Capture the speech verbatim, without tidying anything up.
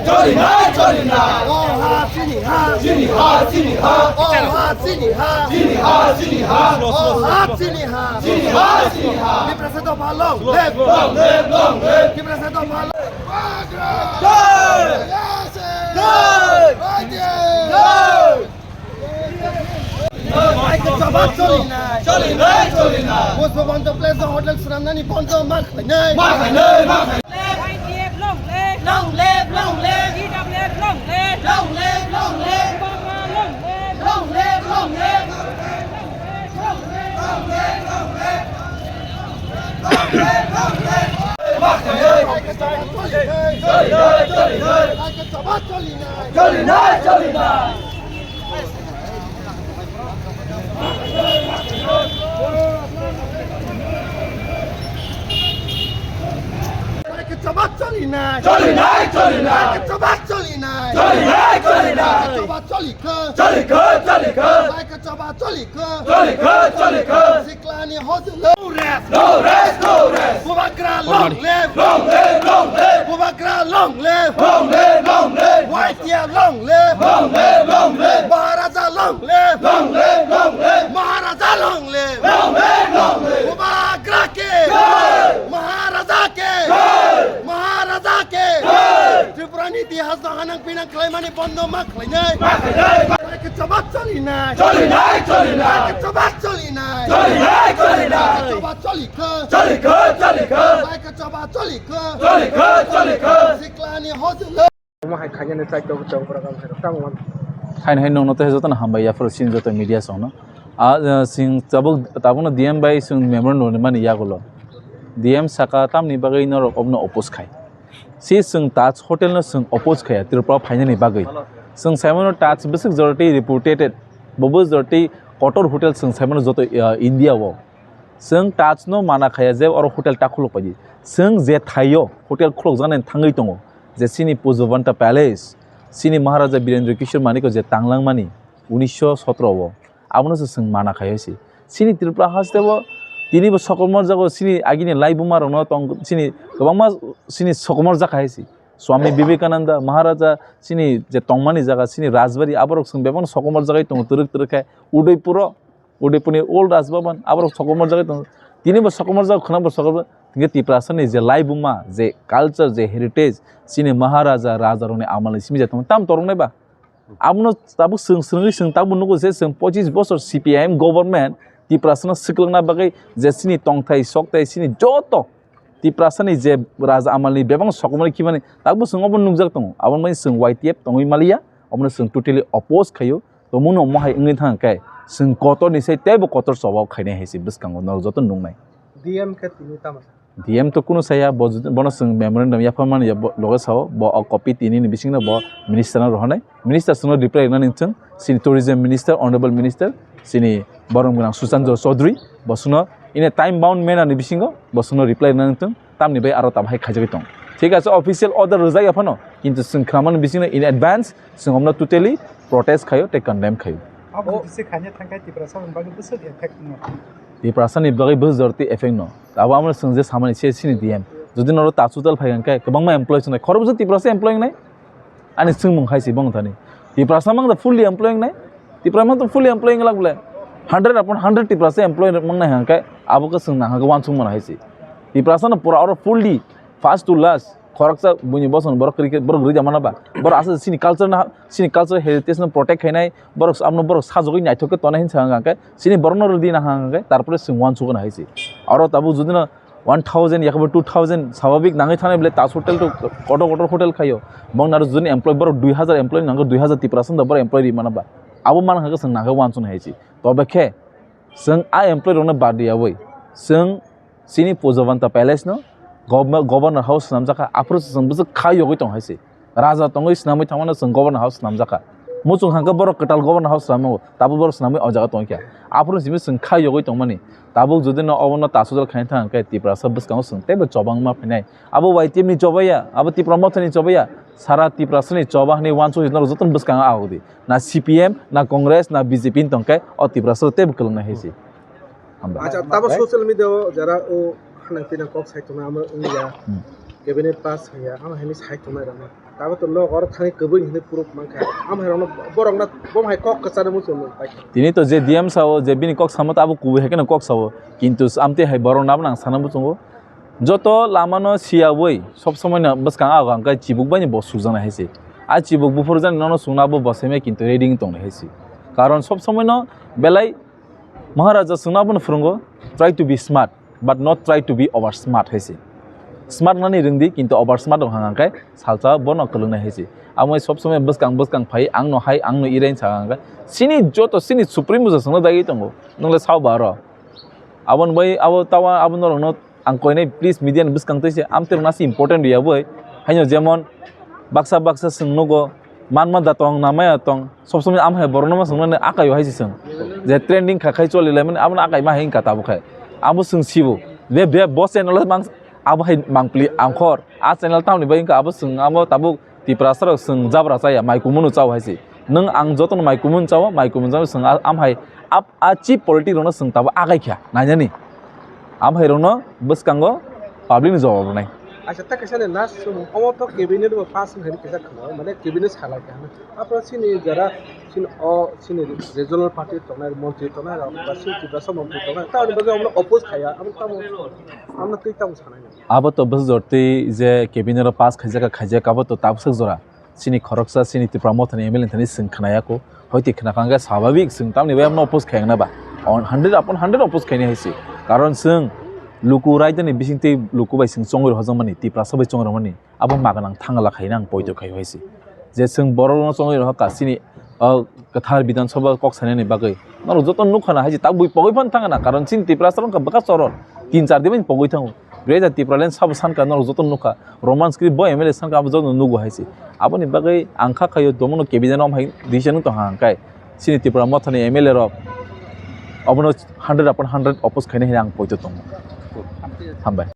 Choli nai, choli nai. O ha chini ha. Chini ha, chini ha. O ha chini ha. Chini ha, chini ha. O ha chini ha. Chini ha, chini ha. Tiprasa dopha long live. Long live, long live. Tiprasa dopha long. Jai! Jai! Jai! Hai khe choba choli nai. Choli nai, choli nai. Bosbo bondo place o hotel swnamnani bondo ma khlainai. Ma khlainai, ma khlainai. Y T F long live. Long live, long live. T W F long live. Long live, long live. Bubagra long live. Long live, long live. Hai khe choba choli nai. Choli nai, choli nai. Hai khe choba choli nai. Choli nai, choli nai. Hai khe choba choli nai. Choli nai, choli nai. Hai khe choba choli kha. Choli kha, choli kha. Hai khe choba choli kha. Choli kha, choli kha. Siklani hojol. No rest. No rest, no rest. Bubagra long live. Long live, long live. Bubagra long live. Long live, long live. Y T F long live. Long live, long live. Maharaja long live. Long live, long live. Maharaja long live. Long live, long live. Bubagra ki. Jai. Maharaja ki. Jai. Maharaja ki. Jai. Tripura ni itihas no hanang pinang khlaimani bondo ma khlainai. Ma khlainai, ma. Hai khe choba choli nai. Choli nai, choli nai. Hai khe choba choli nai. Choli nai, choli nai. Hai khe choba choli kha. Choli kha, choli kha. Hai khe choba choli kha. Choli kha, choli kha. Siklani hojol. Omo hai khainani chai tok tok borok ang khairok tamo man. Haino hai nongno tei jotono hambai yaphuru sini joto media songno. A, eh, sing tabuk, tabukno D M bai sing memorandum ni mani yagulo. D M saka tamni bagwi norok obno oppose khai. Si sing Taj Hotel no sing oppose khaya Tripura phainani bagwi. Sing saimano Taj bwswk joroti reputed, bo bwswk joroti kotor hotel sing saimano joto, eh, India o. Sing Taj no mana khaya je oro hotel ta khuluk paidi. Sing je thaio hotel khuluk jani thangwi tongo. Je sini Pujavanta Palace, sini Maharaja Birendra Kishore Manik o je tanglangmani unisho sotro o. Abono se chwng mana khai se. Chini Tripura haste bo tini bo sokomor jago chini agini laibuma rokno tong chini kwbangma chini sokomor jak hai se. Swami Vivekananda Maharaja chini je tongmani jaga chini Rajbari aborok chwng bebak sokomor jagai tongo twrwk twrwk khe Udaipuro, Udaipurni old Rajbhavan aborok sokomor jagai tongo. Tini bo sokomor jago khwna bo sokomor hingke Tiprasani je laibuma je culture je heritage chini Maharaja Raja rokni amalni simi je tong tam toroknai ba. Abono tabuk chwng swrwngwi chwng tabuk nugo je chwng pochis bosor C P I M government Tiprasano swkhlwngna bagwi je chini tongthai sokthai chini joto Tiprasani je raja amalni bebak sokomorni khimani tabuk chwng obo nukjak tongo. Aboni bagwi chwng Y T F tongwi maliya, obono chwng totally oppose khaio. Tongmungno omo hai wngwi thang khe chwng kotorni sai teibo kotor choba khainai hai se bwskango norok joto nuknai. D M khe tini tamo sa? D M to kunu saya, bo jodi, bono chwng memorandum yapharmani ya, bo loge sao, bo o copy tini ni bisingno bo minister no rohornai. Minister chwngno reply rwnani chwng, chini tourism minister, honorable minister, chini borom gwnang Suchanto Chaudhary, bo chwngno in a time bound manner ni bisingo bo chwngno reply rwnani chwng, tamni bai aro tamo hai khaijagwi tong. Thik ase, official order rwjak ya phano, kintu chwng khwnamani bisingno in advance chwng omno totally protest khaio tei condemn khaio. Abo bisi khaina thangkhe Tiprasa ni bagwi bwswk effect no? Tiprasa ni bagwi bwswk jorti effect no. Abo amo chwng je samani se chini D M. Jodi noro Taj Hotel phai hwnkhe kwbangma employee wngnai. Khoroksa Tiprasa employee wngnai. Ani swngmung hai se bong thani. Tiprasa mang da fully employee wngnai. Tipra mang to fully employee wnglak bole. Hundred upon hundred Tiprasa employee mang nai hwnkhe abo khe chwng nang hwnkhe uansuk mano hai se. Tiprasa no pura oro fully first to last. Khoroksa buini bosong borok kwrwi khe, borok rwdi mano ba? Borok aswk chini culture no, chini culture heritage no protect khainai, borok abono borok sajagwi naithok khe tonai hinwi sa hwnkha khe, chini borokno rwdi nang hwnkha khe, tarpore chwng uansukgwi hai se. Oro tabuk jodi no one thousand yakhe two thousand swababik nangwi thanai bole Taj Hotel to kotor kotor hotel khaio. Bong naro jodi employee borok dui hazar employee nango, dui hazar Tiprasa no borok employee rwi mano ba? Abo man hwnkha khe chwng nang khe uansuknai hai se. Tobe khe chwng a employee rokno bad riyawi chwng Chini Pujavanta Palace no gov-, Governor House swnamjakha, aphuru se chwng bwswk kha yogwi tong hai se. Raja tongwi swnamwi thangmano chwng Governor House swnamjakha. Muchung hwnkhe borok kwtal Governor House swnamwi tabuk borok swnamwi o jaga tongkha. Aphuru simi chwng kha yogwi tongmani. Tabuk jodi no obono Taj Hotel khaina thang hwnkhe Tiprasa bwskango chwng teibo choba wngma phainai. Abo Y T F ni choba ya, abo Tipra Motha ni choba ya. Sara Tiprasa ni choba hwnwi uansuk norok jotono bwskango ahok di. Na C P M, na Congress, na B J P ni tongkhe o Tiprasa teibo kwlwng nai hai se. Hambai. Acha, tabo social media o jara o hanang pinang kok sai tongma amo wngya. Hmm. Cabinet pass haya, amo hini sai tongma rama. Abo to nok oro thani kwbwi hinwi proof mankha. Amhairokno borokno bo hai kok kwcharo muchungo paikha. Tini to je D M sao, je bini kok samo to abo kubui hai kheno kok sao. Kintu amtwi hai borokno abo nang sana muchungo. Joto lamano siyaui sob somoino bwskang ago hwnkhe chibuk baini bo sukjaknai hai se. A chibuk buphuru jani nono sungna abo bo seme kintu ready wng tongnai hai se. Karon sob somoino belai Maharaja chwngno abono phwrwngo, "Try to be smart, but not try to be over smart," hai se. Smart wngnani rwngdi, kintu over smart wng hang khe salsa bono kwlwngnai hai se. Amo sob somoi bwskang bwskang phai, "Angno hai, angno irai," wng sa hang khe. Chini joto chini supreme buja chwngno dagwi tongo, nwng le sao ba aro. Aboni bai abo tawa abo norokno ang koinai, please, media ni bwskang twi se amtwi rwna se important ya boi. Haino jemon baksa baksa chwng nugo, manma da tong, namaya tong, sob somoi am hai borokno ma chwngmani akai o hai se chwng. Je trending kha khai choli lai mani abono akai ma hai wngkha tabuk khai. Abo chwng sibo. Be, be, bo channel o mang, abo hai mangpli angkhor. A channel tamni bai wngkha abo chwng abo tabuk Tiprasa rok chwng jabra chaya, mai kumunu chao hai se. Nwng ang jotono mai kumunu chao, mai kumunu chao chwng a-, am hai ap-, a cheap quality rokno chwng tabuk akai kha, nainani. Am hai rokno bwskango public ni jawab rwnai. Acha, ta kaisa ni last somo, omo to cabinet bo pass wngkha ni kaisa khwlai, mane cabinet salai kha. Aphuru chini jara, chini o, chini regional party tongnai, montri tongnai rok, ba chini Tiprasa montri tongnai, ta ni bagwi omo oppose khaya, amo tamo, amo twi tamo sanai. Abo to bwsajor twi je cabinet o pass khaijak kha, khaijak, abo to tabuksak jora. Chini khoroksa, chini Tipra Mothani M L A thani chwng khwnaya kho. Hoi twi khna kha hwnkhe swabhabik chwng tamni bai abono oppose khaina ba. On hundred upon hundred oppose khaina hai se. Karon chwng luku raidani bising twi luku bai chwng chongwi rohorjakmani, Tiprasa bai chongwi rwmani, abo maganang thangla khaina ang poito khai hai se. Je chwng borokno chongwi rohor kha chini, o, kwthar Bidhan Sabha kok sanani bagwi. Norok joto nukha na hai se, tabuk pogwi phan thangna, karon chini Tiprasa wngkha bwkha choror. Tin char din bai pogwi thango. Greater Tipraland sabo sankha norok joto nukha. Roman script bo M L A sankha abo joto nugo hai se. Aboni bagwi ang kha khaio domono cabinet rom hai decision wng tong hang kai. Chini Tipra Mothani M L A rok abono hundred upon hundred oppose khaina hinwi ang poito tongo. Hambai.